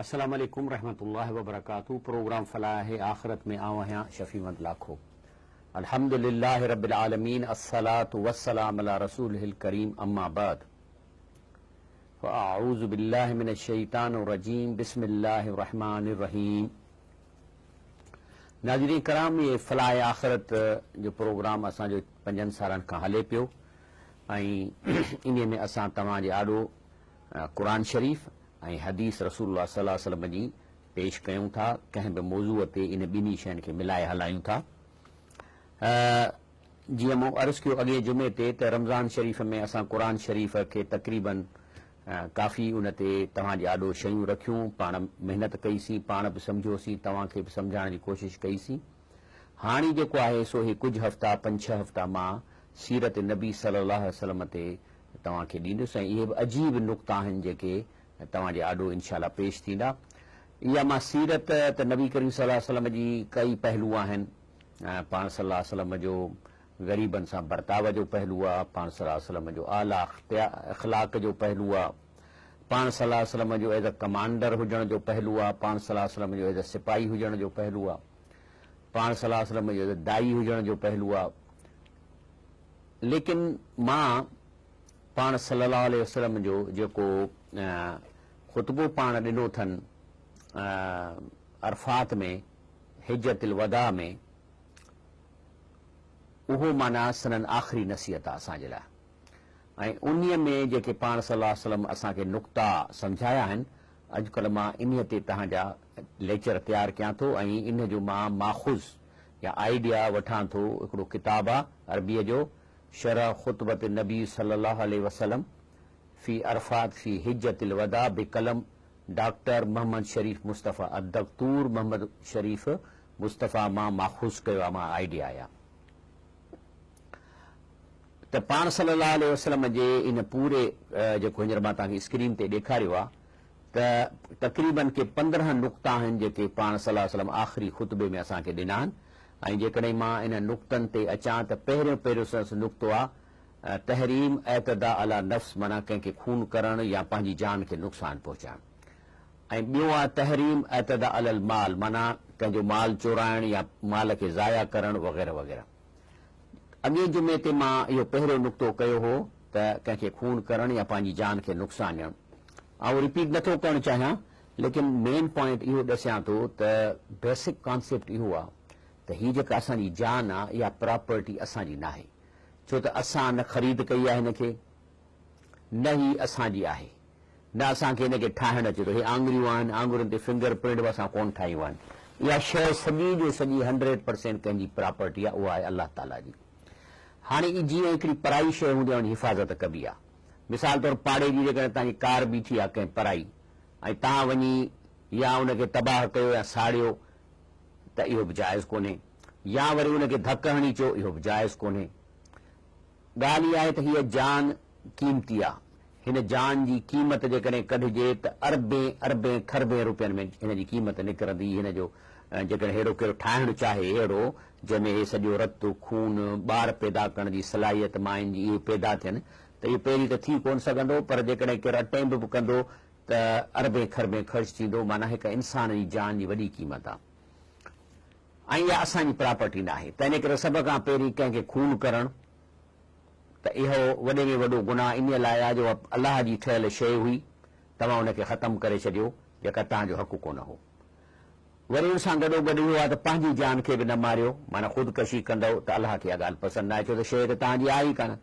السلام عليڪم رحمة الله وبرڪاته پروگرام فلاح آخرت ۾ آئون آهيان شفيع محمد لاکو الحمد لله رب العالمين الصلوة والسلام علي رسوله الڪريم اما بعد فاعوذ بالله من الشيطان الرجيم بسم الله الرحمن الرحيم ناظرين ڪرام هي فلاح آخرت جو پروگرام اسان جو پنجن سالن کان هلي پيو ۽ انهي ۾ اسان توهان جي آڏو قرآن شريف ۽ حديث رسول الله صلي الله عليه وسلم جي پيش ڪيون ٿا، ڪنهن به موضوع تي ان ٻنهي شين کي ملائي هلايون ٿا. جيئن مون عرض ڪيو اڳئين جمعي تي ته رمضان شريف ۾ اسان قرآن شريف کي تقريباً ڪافي ان تي توهان جي آڏو شيون رکيون، پاڻ محنت ڪئي سين، پاڻ به سمجهيوسين، توهان کي به سمجهائڻ جي ڪوشش ڪئي سين. هاڻي جيڪو آهي سو هي ڪجهه هفتا پنج ڇهه هفتا مان سيرت نبي صلي الله عليه وسلم تي توهان کي ڏيندس ۽ اهي به عجيب نقطا آهن جيڪي توهان جي آڏو انشاء الله پيش ٿيندا. اها مان سيرت ته نبي ڪريم صلي الله عليه وسلم جي ڪئي پهلو آهن، پاڻ صلي الله عليه وسلم جو غريبن سان برتاء جو پهلو آ، پاڻ صلي الله عليه وسلم جو اعليٰ اخلاق جو پهلو آ، پاڻ صلي الله عليه وسلم جو ايز اي ڪمانڊر هجڻ جو پهلو آ، پاڻ صلي الله عليه وسلم جو ايز اي سپاهي هجڻ جو پهلو آ، پاڻ صلي الله عليه وسلم جو ايز اي داعي هجڻ جو پهلو آ. ليڪن مان پاڻ صلي الله عليه وسلم جو جيڪو خطبو پاڻ ڏنو اٿن عرفات ۾ حجة الوداع ۾ اهو معنيٰ سندن آخري نصيحت آ اسان جي لاء ۽ انهيء ۾ جيڪي پاڻ صلي الله عليه وسلم اسان کي نقطا سمجهايا آهن اڄڪلهه مان انهيء تي توهان جا ليڪچر تيار ڪيان ٿو ۽ انهيء جو مان ماخذ يا آئيڊيا وٺان ٿو هڪڙو ڪتاب آ عربيء جو شرح خطبة النبي صلي الله عليه وسلم في عرفات في حجة الوداع بقلم ڊاڪٽر محمد شريف مصطفيٰ الدڪتور محمد شريف مصطفيٰ مان ماخوذ ڪيو آ مان آئيڊيا آهي ته پاڻ صلي الله عليه وسلم جي ان پوري جيڪو هينئر مان توهان کي اسڪرين تي ڏيکاريو آ ته تقريباً ڪي 15 نقطا آهن جيڪي پاڻ صلي الله عليه وسلم آخري خطبي ۾ اسان کي ڏنا آهن ۽ جيڪڏهن مان انهن نقطن تي اچان ته پهريون پهريون سندس نقطو آ تحريم اعتداء علي نفس معنيٰ ڪنهن کي خون ڪرڻ يا پنهنجي جان کي نقصان پهچائڻ ۽ ٻيو آ تحريم اعتداء علي المال معنيٰ ڪنهن جو مال چورائڻ يا مال کي ضايع ڪرڻ وغيره وغيره. اڳئين جمعي تي مان اهو پهريون نقطو ڪيو هو ته ڪنهن کي خون ڪرڻ يا پنهنجي جان کي نقصان ڏيڻ. آئون رپيٽ نه ٿو ڪرڻ چاهيان ليڪن مين پوائنٽ اهو ڏسيان ٿو ته بيسڪ ڪانسيپٽ اهو آ ته هي جيڪا اسان جي جان آ اها پراپرٽي اسان جي ناهي ڇو ته اسان نه خريد ڪئي آهي هن کي نه هي اسان جي آهي نه اسان کي هن کي ٺاهڻ اچي ٿو هي آڱريون آهن آڱرين تي فنگر پرنٽ به اسان ڪونه ٺاهيون آهن اها شيء سڄي جو سڄي 100% ڪنهن جي پراپرٽي آهي اها آهي الله تعاليٰ جي هاڻي جيئن هڪڙي پرائي شيء هوندي آهي ان جي حفاظت ڪبي آهي مثال طور پاڙي جي جيڪڏهن توهان جي ڪار بيٺي آهي ڪنهن پرائي ۽ توهان وڃي يا ان کي تباهه ڪيو يا ساڙيو ته اهو به جائز ڪونهي يا وري ان کي ڌڪ هڻي چو اهو به جائز ڪونهي. ڳالهه اها آهي ته هيء جان قيمتي آ. هن جان جي قيمت جيڪڏهن ڪڍجي ته اربين اربين کربين روپين ۾ هن جي قيمت نڪرندي. هن جو جيڪڏهن ههڙو ڪير ٺاهڻ چاهي اهڙو جنهن ۾ هي سڄو رت، خون، ٻار پيدا ڪرڻ جي صلاحيت ماين جي اهي پيدا ٿين ته اهو پهرين ته ٿي ڪونه سگهندو پر جيڪڏهن ڪير اٽيمپ به ڪندو ته اربين کربين خرچ ٿيندو معنيٰ هڪ انسان جي جان جي وڏي قيمت آ. ۽ اها اسان جي پراپرٽي ناهي، تنهن ڪري سڀ کان پهرين ڪنهن کي خون ڪرڻ ته اهو وڏي ۾ وڏو گناهه انهيء لاء آهي جو اها الله جي ٺهيل شيء هئي، توهان ان کي ختم ڪري ڇڏيو، جيڪا توهان جو حق ڪونه هو. وري ان سان گڏوگڏ اهو آهي ته پنهنجي جان کي به نه ماريو، معنيٰ خودڪشي ڪندؤ ته الله کي اها ڳالهه پسند ناهي، ڇو ته شيء ته توهان جي آهي ئي ڪانه.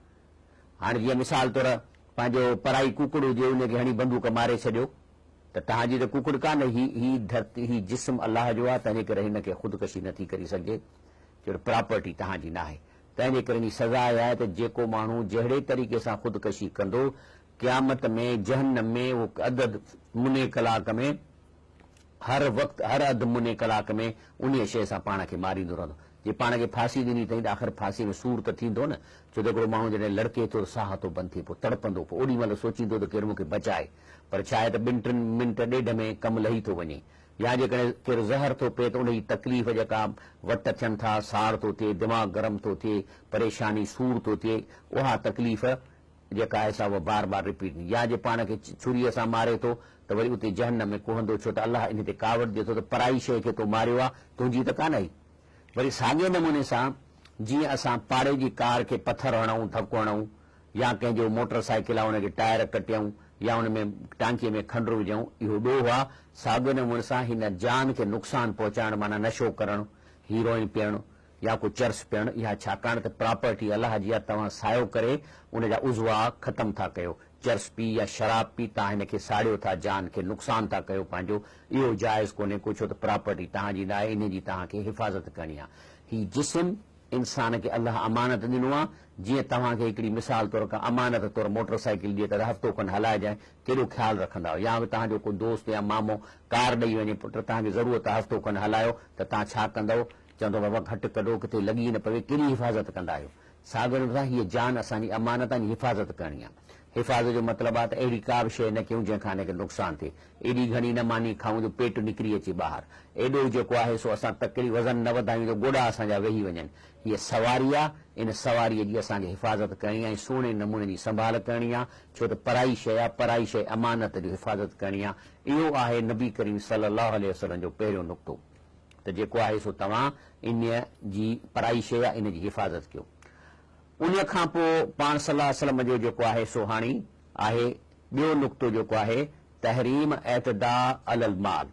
هاڻي جيئن مثال طور پنهنجو پرائي ڪوڪڙ هجي، ان کي هڻي بندوق ماري ڇڏيو ته توهان جي ته ڪوڪڙ ڪانه، هي هي ڌرتي هي جسم الله جو آهي، تنهنجي ڪري هن کي خودڪشي نه ٿي ڪري سگهجي، ڇو ته پراپرٽي توهان جي ناهي. تنهن جي ڪري ان جي سزا اها آهي ته جيڪو ماڻهو جهڙي طريقي سان خودڪشي ڪندو، قيامت ۾ جهنم ۾ اهو اڌ اڌ مني ڪلاڪ ۾ هر وقت هر اڌ مني ڪلاڪ ۾ انهيء شيء سان پاڻ کي ماريندو رهندو. جي پاڻ کي ڦاسي ڏني اٿئين ته آخر ڦاسيء ۾ سور ته ٿيندو نه، ڇو ته هڪڙو ماڻهو جڏهن لڙڪي ٿو ته ساهه ٿو بند ٿئي، پوء تڙپندو، پوء اوڏي مهل سوچيندو ته ڪير مون کي بچائي، پر ڇا آهي ته ٻن ٽن منٽ ڏيڍ ۾ ڪم لهي ٿو وڃي. يا جيڪڏهن ڪير زهر ٿو پئي ته ان جي تڪليف جيڪا وٽ ٿين ٿا، ساڙ ٿو ٿئي، دماغ گرم ٿو ٿئي، پريشاني، سور ٿو ٿئي، اها تڪليف جيڪا آهي سا اها بار بار رپيٽ ٿيندي يا جي پاڻ کي ڇريء سان ماري ٿو ته وري اتي جهنم ۾ ڪهندو ڇو ته الله ان تي ڪاوڙجي ٿو ته پرائي شيء کي تو ماريو آهي تنهنجي ته ڪانه هئي. وري ساڳئي نموني سان جيئن اسان پاڙي جي ڪار کي پٿر هڻون ڌڪ هڻون يا ڪنهن جو موٽر سائيڪل آهي ان کي ٽائر ڪٽيون يا ان ۾ ٽانڪي ۾ کنڊ وجهون اهو ڏوهه آهي ساڳئي نموني سان هن جان کي نقصان پهچائڻ معنيٰ نشو ڪرڻ هيروئن پيئڻ يا ڪو چرس پيئڻ اها ڇاڪاڻ ته پراپرٽي الله جي آهي توهان سايو ڪري ان جا عضوا ختم ٿا ڪيو چرس پي يا شراب پي توهان هن کي ساڙيو ٿا جان کي نقصان ٿا ڪيو پنهنجو اهو جائز ڪونهي ڪو ڇو ته پراپرٽي توهان جي ناهي انهي جي توهان کي حفاظت ڪرڻي آهي هي جسم انسان کي الله امانت ڏنو آهي جيئن توهان کي هڪڙي مثال طور ڪا امانت طور موٽر سائيڪل ڏئي ته هفتو کن هلائجانء ڪيڏو خيال رکندا آهيو يا توهان جو ڪو دوست يا مامو ڪار ڏئي وڃي پٽ توهان کي ضرورت آهي هفتو کن هلايو ته توهان ڇا ڪندؤ چوندو بابا گهٽ ڪڍو ڪٿي لڳي نه پوي ڪيڏي حفاظت ڪندا آهيو. ساڳيو نموني سان هيء جان اسان جي امانت آهي حفاظت ڪرڻي آهي. حفاظت جو مطلب آهي ته اهڙي ڪا به شيء نه ڪيون جنهن کان هن کي نقصان ٿئي. ايڏي گهڻي نه ماني کائون جو پيٽ نڪري اچي ٻاهر. ايڏو جيڪو آهي سو اسان تڪڙي وزن نه وڌايون جو گوڏا اسان جا ويهي وڃن. هيء سواري آهي ان سواريء جي اسان کي حفاظت ڪرڻي آهي ۽ سهڻي نموني جي سنڀال ڪرڻي آهي ڇو ته پرائي شيء آهي پرائي شيء امانت جو حفاظت ڪرڻي آهي. اهو آهي نبي ڪريم صلي الله عليه وسلم جو پهريون نقطو. ته جيڪو آهي سو توهان انهيء جي پرائي شيء آهي ان جي حفاظت ڪيو. انهيء کان پوء پاڻ صلي الله عليه وسلم جو جيڪو آهي سو هاڻي آهي ٻيو نقطو جيڪو آهي تحريم اعتداء علي المال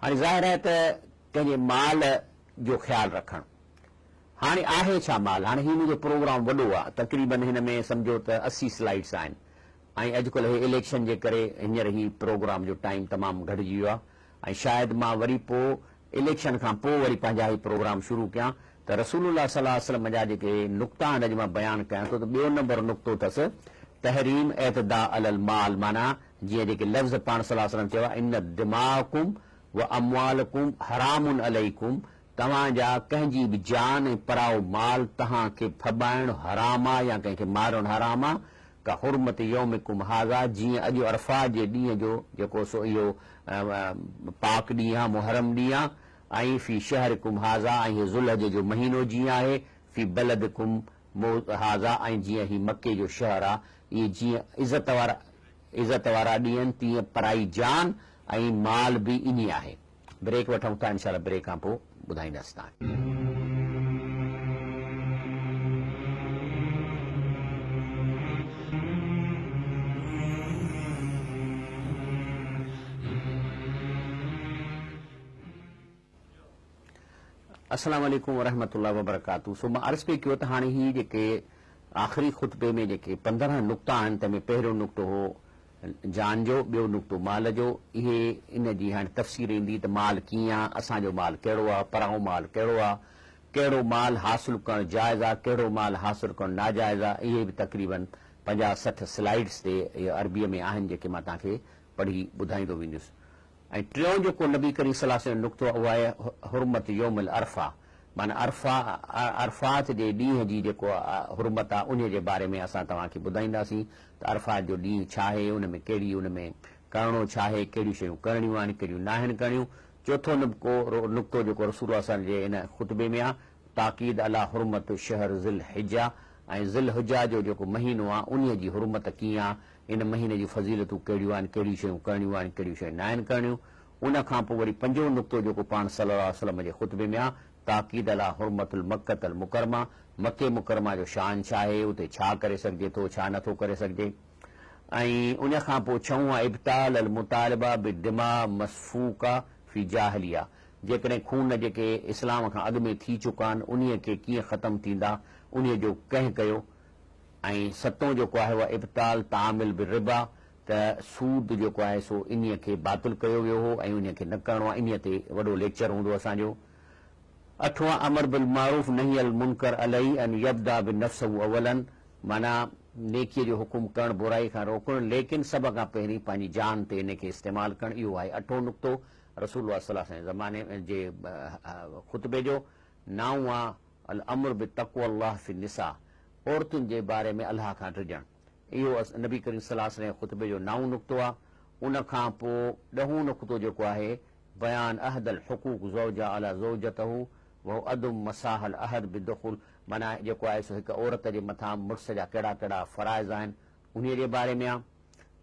هاڻي ظاهر آهي ته ڪنهن جي مال جو خيال رکڻ هاڻي آهي ڇا مال هاڻي هي منهنجو پروگرام وڏو آهي تقريبن هن ۾ سمجهو ته 80 سلائيڊس آهن ۽ اڄڪلهه هي اليڪشن جي ڪري هينئر هي پروگرام جو ٽائيم تمام گهٽجي ويو آهي ۽ شايد مان وري پوء اليڪشن کان پوء وري پنهنجا هي پروگرام شروع ڪيان ته رسول الله صلي الله عليه وسلم جا جيڪي نقطا آهن اڄ مان بيان ڪيان ٿو ته ٻيو نمبر نقطو اٿس تحريم اعتداء علي المال معنيٰ جيئن جيڪي لفظ پاڻ صلي الله عليه وسلم چيو آهي ان دماءڪم و اموالڪم حرام عليڪم توهان جا ڪنهن جي به جان ۽ پرائو مال توهان کي ڦٻائڻ حرام آهي يا ڪنهن کي مارڻ حرام آهي ڪحرمت يومڪم هذا جيئن اڄ عرفات جي ڏينهن جو جيڪو سو اهو پاڪ ڏينهن آهي محرم ڏينهن آهي ۽ في شهرڪم هذا ۽ هي ذوالحج جو مهينو جيئن آهي في بلدڪم هذا ۽ جيئن هي مڪي جو شهر آهي اهي جيئن عزت وارا عزت وارا ڏينهن تيئن پرائي جان ۽ مال به ائين آهي. بريڪ وٺون ٿا انشاء الله بريڪ کان پوء ٻڌائينداسين توهان کي. السلام عليڪم ورحمة الله وبرڪاته سو مان عرض پئي ڪيو ته هاڻي هي جيڪي آخري خطبي ۾ جيڪي 15 نقطا آهن تنهن ۾ پهريون نقطو هو جان جو، ٻيو نقطو مال جو، اهي ان جي هاڻي تفسير ايندي ته مال ڪيئن آ، اسان جو مال ڪهڙو آ، پرائو مال ڪهڙو آ، ڪهڙو مال حاصل ڪرڻ جائز آ، ڪهڙو مال حاصل ڪرڻ ناجائز آ، اهي به تقريباً 50 60 سلائيڊس تي اهي عربيء ۾ آهن جيڪي مان توهان کي پڙهي ٻڌائيندو ويندس. ۽ ٽيون جيڪو نبي ڪريم صلي الله عليه وسلم جو نقطو آهي اهو آهي حرمت يوم العرفه معنيٰ عرفه عرفات جي ڏينهن جي جيڪو حرمت آهي انهي جي باري ۾ اسان توهان کي ٻڌائينداسين ته عرفات جو ڏينهن ڇا آهي ان ۾ ڪهڙي ان ۾ ڪرڻو ڇا آهي ڪهڙيون شيون ڪرڻيون آهن ڪهڙيون ناهن ڪرڻيون چوٿون نقطو جيڪو رسول الله صلي الله عليه وسلم جي ان خطبي ۾ آهي تاڪيد علي حرمت شهر ذي الحجه ۽ ذي الحجه جو جيڪو مهينو آهي انهي جي حرمت ڪيئن آهي ان مهيني جون فضيلتون ڪهڙيون آهن، ڪهڙيون شيون ڪرڻيون آهن، ڪهڙيون شيون ناهن ڪرڻيون. ان کان پوء وري پنجون نقطو جيڪو پاڻ صلي الله عليه وسلم جي خطبي ۾ آ، تاڪيد علي حرمت المڪة المڪرمه، مڪي مڪرمه جو شان ڇا آهي، اتي ڇا ڪري سگهجي ٿو، ڇا نٿو ڪري سگهجي. ۽ ان کان پوء ڇهون آ ابطال المطالبه بالدماء مسفوڪه في جاهليه، جيڪڏهن خون جيڪي اسلام کان اڳ ۾ ٿي چڪا آهن، انهيء کي ڪيئن ختم ٿيندا، انهيء جو ڪنهن ڪيو. ۽ ستون جيڪو آهي اهو ابطال تعامل بالربا ته سود جيڪو آهي سو انهيء کي باطل ڪيو ويو هو ۽ انهيء کي نه ڪرڻو آهي انهيء تي وڏو ليڪچر هوندو اسان جو. اٺون آهي امر بالمعروف نهي المنڪر عليه ان يبدا بنفسه اولا معنيٰ نيڪيء جو حڪم ڪرڻ برائي کان روڪڻ ليڪن سڀ کان پهرين پنهنجي جان تي ان کي استعمال ڪرڻ اهو آهي اٺون نقطو رسول الله صلي الله عليه وسلم جي زماني جي خطبي جو. نائون آهي الامر بتقوي الله في النساء عورتن جي باري ۾ الله کان ڊڄڻ اهو نبي ڪريم صلي الله عليه وسلم جي خطبي جو نائون نقطو آهي. ان کان پوء ڏهون نقطو جيڪو آهي بيان احد الحقوق زوجه علي زوجته وهو عدم مساح العهد بدخول معنيٰ جيڪو آهي سو هڪ عورت جي مٿان مڙس جا ڪهڙا ڪهڙا فرائض آهن. انهيء جي باري ۾ آ.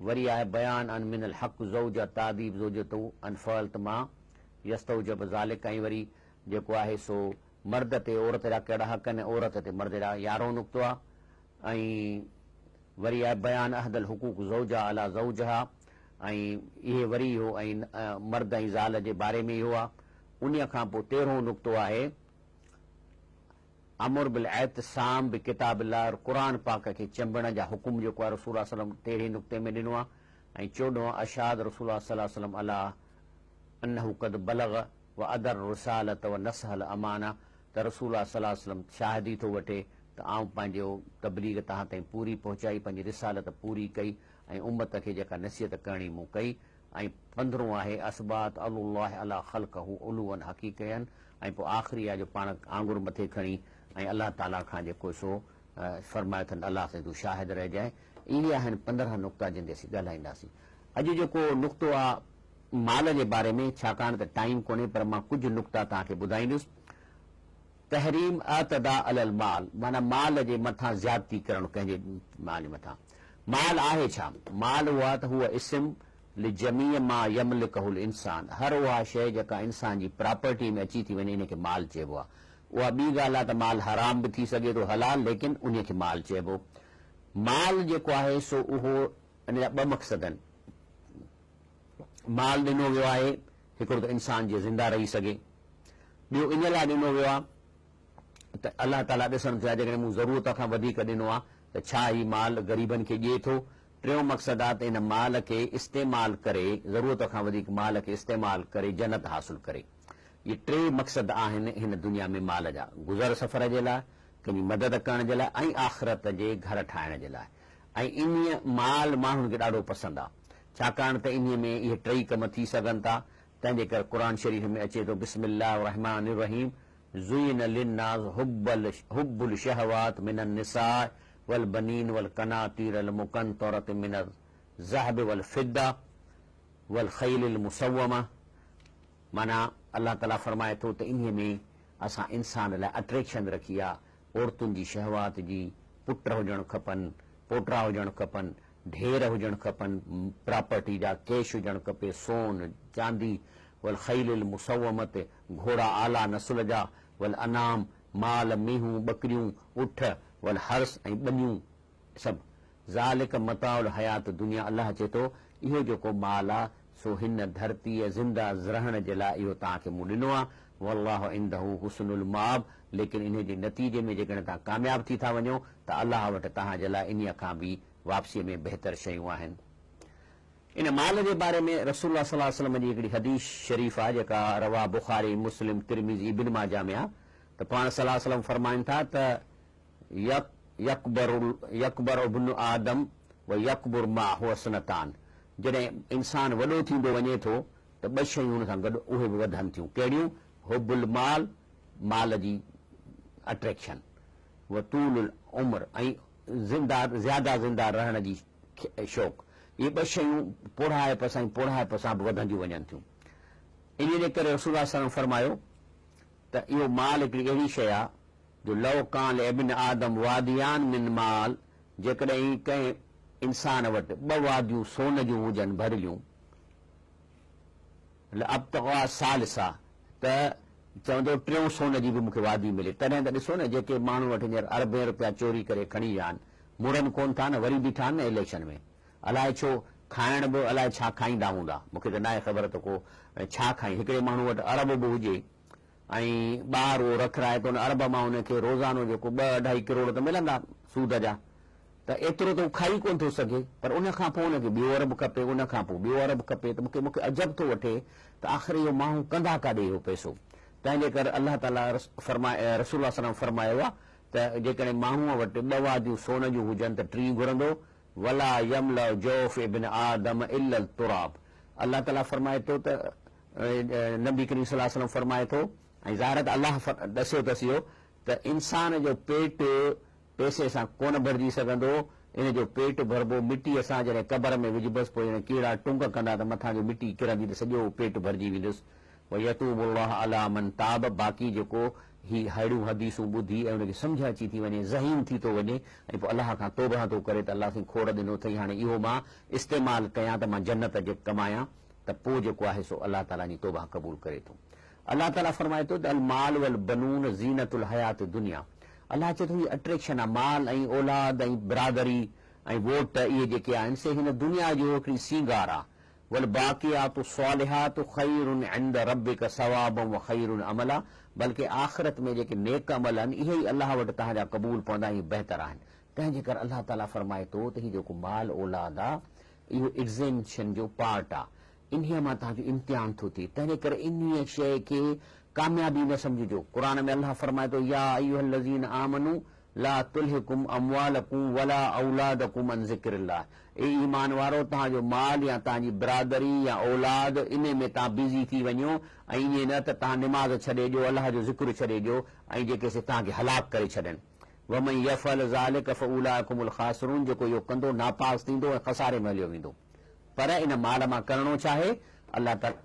وري آهي بيان ان من الحق زوجه تاديب زوجته ان فعلت ما يستوجب ذلک ۽ وري جيڪو آهي سو مرد تي عورت جا ڪهڙا حق آهن ۽ عورت تي مرد جا يارهون نقطو آ ۽ وري آهي بيان احد الحقوق زوجه علي زوجها ۽ اهي وري اهو ۽ مرد ۽ زال جي باري ۾ اهو آ. انهيء کان پوء تيرهون نقطو آهي امر بالاعتصام بڪتاب الله قرآن پاڪ کي چنبڙڻ جا حڪم جيڪو آهي رسول الله صلي الله عليه وسلم تيرهين نقطي ۾ ڏنو آهي ۽ چوڏهون اشهاد رسول الله صلي الله عليه وسلم علي انه قد بلغ و ادي الرسالة و نصح الامانة ته رسول الله صلي الله عليه وسلم شاهدي ٿو وٺي ته آئون پنهنجو تبليغ توهان تائين پوري پهچائي پنهنجي رسالت پوري ڪئي ۽ امت کي جيڪا نصيحت ڪرڻي مون ڪئي ۽ پندرهون آهي اثبات علو الله علي خلقه علوا حقيقيا ۽ پوء آخري آهي جو پاڻ آڱر مٿي کڻي ۽ الله تعالي کان جيڪو سو فرمايو اٿن الله سائين تون شاهد رهجانء. اهي آهن 15 نقطا جن تي اسين ڳالهائينداسين. اڄ جيڪو نقطو آ مال جي باري ۾ ڇاڪاڻ ته ٽائيم ڪونهي پر مان ڪجهه نقطا توهان کي ٻڌائيندس. تحريم اعتداء علي المال معنيٰ مال جي مٿان زيادتي ڪرڻ ڪنهن جي مال جي مٿان. مال آهي ڇا؟ مال اهو آهي ته هو اسم لجميع ما يملڪه الانسان هر اها شيء جيڪا انسان جي پراپرٽي ۾ اچي ٿي وڃي ان کي مال چئبو آهي. اها ٻي ڳالهه آهي ته مال حرام به ٿي سگهي ٿو حلال ليڪن انهي کي مال چئبو. مال جيڪو آهي سو اهو ان جا ٻه مقصد آهن. مال ڏنو ويو آهي هڪڙو ته انسان جيئن زنده رهي سگهي ٻيو ان لاء ڏنو ويو آهي ته الله تعاليٰ ڏسڻ ٿو چاهي جيڪڏهن مون ضرورت کان وڌيڪ ڏنو آهي ته ڇا هي مال غريبن کي ڏئي ٿو؟ ٽيون مقصد آهي ته ان مال کي استعمال ڪري ضرورت کان وڌيڪ مال کي استعمال ڪري جنت حاصل ڪري. اهي ٽي مقصد آهن هن دنيا ۾ مال جا، گذر سفر جي لاء، ڪنهن جي مدد ڪرڻ جي لاء ۽ آخرت جي گهر ٺاهڻ جي لاء. ۽ انهيء مال ماڻهن کي ڏاڍو پسند آهي، ڇاڪاڻ ته انهيء ۾ اهي ٽئي ڪم ٿي سگهن ٿا، تنهن جي ڪري قرآن شريف ۾ اچي ٿو، بسم الله الرحمٰن الرحيم زين للناس حب الشهوات من النساء والبنين والقناطير المقنطرة من الذهب والفضة والخيل المسومة معنيٰ الله تعاليٰ فرمائي ٿو ته انهيء ۾ اسان انسان لاء اٽريڪشن رکي آ، عورتن جي شهوات جي، پٽ هجڻ کپن، پوٽا هجڻ کپن، ڍير هجڻ کپن، پراپرٽي جا، ڪيش هجڻ کپي، سون، چاندي، والخيل المسومة، گهوڙا اعليٰ نسل جا، والانعام، مال، مينهون، ٻڪريون، اٺ، والحرث ۽ ٻنيون سڀ. ذلک متاع الحيات الدنيا الله چئي ٿو، اهو جيڪو مال آ، سو هن ڌرتيء زنده رهڻ جي لاء اهو توهان کي مون ڏنو آ، والله عنده حسن المآب ليڪن انهيء جي نتيجي ۾ جيڪڏهن توهان ڪامياب ٿي ٿا وڃو ته الله وٽ توهان جي لاء انهيء کان به واپسيء ۾ بهتر شيون آهن. ان مال جي باري ۾ رسول الله صلي الله عليه وسلم جي هڪڙي حديث شريف آهي جيڪا رواه بخاري، مسلم، ترمذي، ابن ماجه ۾ آهي ته پاڻ صلي الله عليه وسلم فرمائن ٿا ته يڪبر يڪبر ابن آدم و يڪبر معه اثنتان جڏهن انسان وڏو ٿيندو وڃي ٿو ته ٻه شيون ان سان گڏ اهي به وڌن ٿيون ڪهڙيون حب المال مال جي اٽريڪشن و طول العمر ۽ زنده زياده زنده رهڻ جي شوق اهي ٻه شيون پوڙهائپ سان ۽ پوڙهائپ سان به وڌنديون وڃن ٿيون انهيء جي ڪري رسول الله صلي الله عليه وسلم فرمايو ته اهو مال هڪڙي اهڙي شيء آهي جو لو ڪان لابن آدم واديان من مال جيڪڏهن ڪنهن انسان وٽ ٻه واديون سون جون هجن ڀريليون لابتغيٰ ثالثا ته چوندو ٽيون سون جي به مون کي وادي ملي تڏهن ته ڏسو نه جيڪي ماڻهن وٽ هينئر اربين رپيا چوري ڪري کڻي ويا آهن مڙن ڪونه ٿا نه وري بيٺا آهن نه اليڪشن ۾ الائي ڇو کائڻ به الائي ڇا کائيندا هوندا مون کي ته ناهي خبر ته ڪو ڇا کائين هڪڙي ماڻهو وٽ ارب به هجي ۽ ٻار اهو رکرائي ته ان ارب مان هن کي روزانو جيڪو ٻه اڍائي ڪروڙ ته ملندا سود جا ته ايترو ته هو کائي ڪونه ٿو سگهي پر ان کان پوء هن کي ٻيو ارب کپي ان کان پوء ٻيو ارب کپي ته مون کي عجب ٿو وٺي ته آخر اهو ماڻهو ڪندا ڪاڏي اهو پئسو تنهن جي ڪري الله تعاليٰ فرمائي رسول الله صلي الله عليه وسلم فرمايو آهي ته جيڪڏهن ماڻهوء وٽ ٻه واديون سون جون هجن ته ٽين گهرندو ولا يملأ جوف ابن آدم الا التراب الله تعاليٰ فرمائي ٿو ته نبي ڪريم صلي الله عليه وسلم فرمائي ٿو ۽ ظاهر آهي ته الله ڏسيو اٿس اهو ته انسان جو پيٽ پئسي سان ڪونه ڀرجي سگهندو، ان جو پيٽ ڀربو مٽيء سان، جڏهن قبر ۾ وجهبس پوء جڏهن ڪيڙا ٽنگ ڪندا ته مٿان جو مٽي ڪرندي ته سڄو پيٽ ڀرجي ويندس. ويتوب الله علي من تاب باقي جيڪو هي ههڙيون حديثون ٻڌي ۽ ان کي سمجهه اچي ٿي وڃي، ذهين ٿي ٿو وڃي ۽ پوء الله کان توبهه ٿو ڪري ته الله سائين کوڙ ڏنو اٿئي هاڻي اهو مان استعمال ڪيان ته مان جنت جي ڪمايان ته پوء جيڪو آهي سو الله تعاليٰ جي توبهه قبول ڪري ٿو. الله تعاليٰ فرمائي ٿو ته المال والبنون زينة الحياة الدنيا الله چئي ٿو هي اٽريڪشن آهي مال ۽ اولاد ۽ برادري ۽ ووٽ اهي جيڪي آهن سي هن دنيا جو هڪڙي سينگار آهي والباقيات الصالحات خير عند ربک ثوابا وخير املا بلڪه آخرت ۾ جيڪي نيڪ عمل آهن اهي ئي الله وٽ توهان جا قبول پوندا ۽ بهتر آهن تنهن جي ڪري الله تعاليٰ فرمائي ٿو ته هي جيڪو مال اولاد آ اهو ايگزيمشن جو پارٽ آ انهيء مان توهان جو امتحان ٿو ٿئي تنهن جي ڪري انهيء شيء کي ڪاميابي نه سمجهجو قرآن ۾ الله فرمائي ٿو يا ايها الذين آمنوا لا تلهڪم اموالڪم ولا اولادڪم عن ذڪر الله اي ايمان وارؤ توهان جو مال يا توهان جي برادري يا اولاد انهي ۾ توهان بزي ٿي وڃو ۽ ائين نه ته توهان نماز ڇڏي ڏيو الله جو ذڪر ڇڏي ڏيو ۽ جيڪي سي توهان کي هلاڪ ڪري ڇڏن ومن يفعل ذلک فاولئک هم الخاسرون جيڪو اهو ڪندو ناپاس ٿيندو ۽ خساري ۾ هليو ويندو پر ان مال مان ڪرڻو ڇا آهي الله تعالي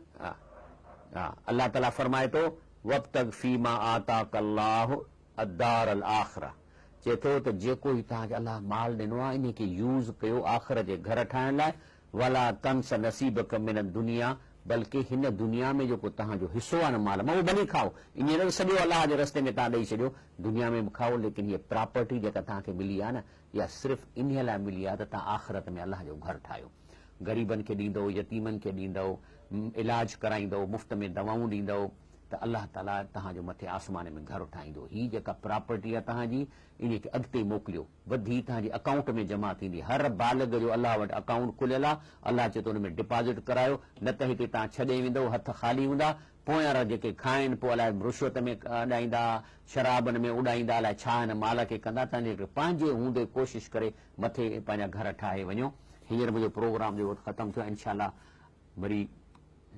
الله تعالي فرمائي ٿو وابتغ فيما آتاک الله الدار الاخره، چئي ٿو ته جيڪو هي توهان کي الله مال ڏنو آهي انهي کي يوز ڪيو آخرت جي گهر ٺاهڻ لاء، ولا تنس نصيبک من الدنيا بلڪه هن دنيا ۾ جيڪو توهان جو حصو آهي نه مال مان اهو ڀلي کائو، ائين نه ته سڄو الله جي رستي ۾ توهان ڏئي ڇڏيو، دنيا ۾ به کائو ليڪن هيء پراپرٽي جيڪا توهان کي ملي آهي نه اها صرف انهي لاء ملي آهي ته توهان آخرت ۾ الله جو گهر ٺاهيو، غريبن کي ڏيندؤ، يتيمن کي ڏيندؤ، علاج ڪرائيندؤ، مفت ۾ دوائون ڏيندؤ. ته الله تعاليٰ توهان جو مٿي آسمان ۾ گهر ٺاهيندو. هي جيڪا پراپرٽي آهي توهان جي، انهيء کي اڳتي موڪليو. وڌي توهان جي اڪائونٽ ۾ جمع ٿيندي. هر بالغ جو الله وٽ اڪائونٽ کليل آهي. الله چئي ٿو ان ۾ ڊپازٽ ڪرايو، نه ته هتي توهان ڇڏي ويندؤ، هٿ خالي هوندا. پويان جيڪي کائن، پوء الائي رشوت ۾ اڏائيندا، شرابن ۾ اڏائيندا، الائي ڇا هن مال کي ڪندا. تنهن جي ڪري پنهنجي هوندي ڪوشش ڪري مٿي پنهنجا گهر ٺاهي وڃو. هينئر منهنجو پروگرام جو وقت ختم ٿيو آهي. انشاء الله وري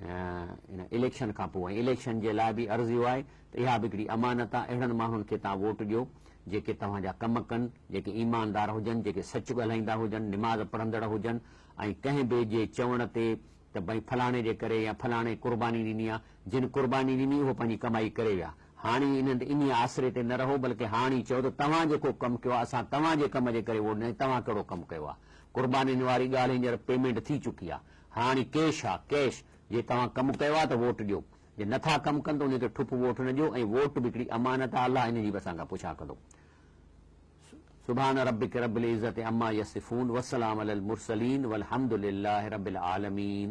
ان اليڪشن کان پوء ۽ اليڪشن جي لاء به عرض اهو آهي ته اها به هڪڙي امانت آهي اهڙن ماڻهن کي توهان ووٽ ڏيو جيڪي توهان جا ڪم ڪن جيڪي ايماندار هجن جيڪي سچ ڳالهائيندا هجن نماز پڙهندڙ هجن ۽ ڪنهن به جي چوڻ تي ته ڀئي فلاڻي جي ڪري يا فلاڻي قرباني ڏني آهي جن قرباني ڏني اهو پنهنجي ڪمائي ڪري ويا هاڻي انهن تي انهي آسري تي نه رهو بلڪه هاڻي چئو ته توهان جيڪو ڪم ڪيو آهي اسان توهان جي ڪم جي ڪري ووٽ ڏناسين توهان ڪهڙو ڪم ڪيو آهي قربانين واري ڳالهه هينئر پيمينٽ ٿي چڪي آهي هاڻي ڪيش آ ڪيش، جي توهان ڪم ڪيو آ ته ووٽ ڏيو، جي نه ٿا ڪم ڪن ته انهي کي ٺپ ووٽ نه ڏيو ۽ ووٽ به هڪڙي امانت آ الله ان جي به اسان کان پڇا ڪندو. سبحان ربک رب العزة عما يصفون وسلام علي المرسلين والحمد لله رب العالمين.